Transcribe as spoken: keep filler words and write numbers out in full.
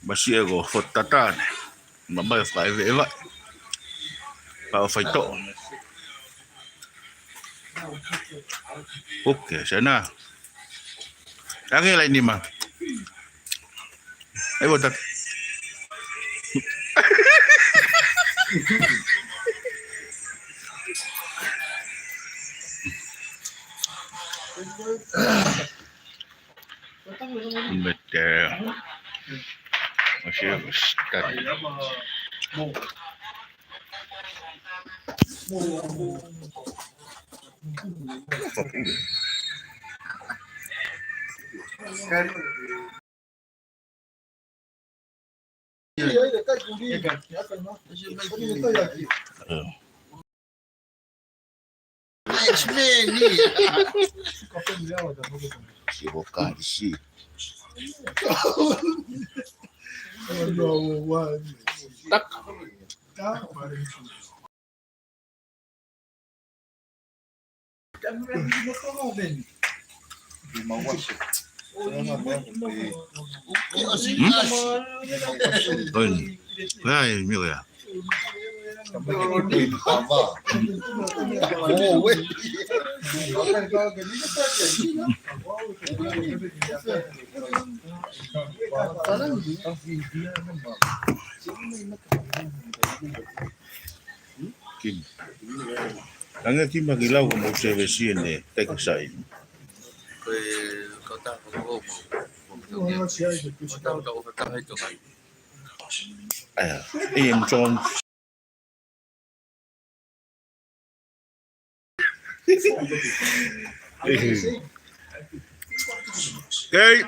Masiʻi ko Fototata ne. Mamae fakaʻeveʻeva. Pau faitoʻo. Oke, sena. Ange lai nima. Ai, Fototata. Mete. Masih start. X-Men, nia. Si vokali si. Tak. Oi. Ai, mira ya. Kim. Ange Kim, ʻaki lau ka mau sevesi ʻene teʻeki sai. Ko e kau tā ko ko ko. Ko e kau tā ko ko. Aya, Ian Jones. Okay.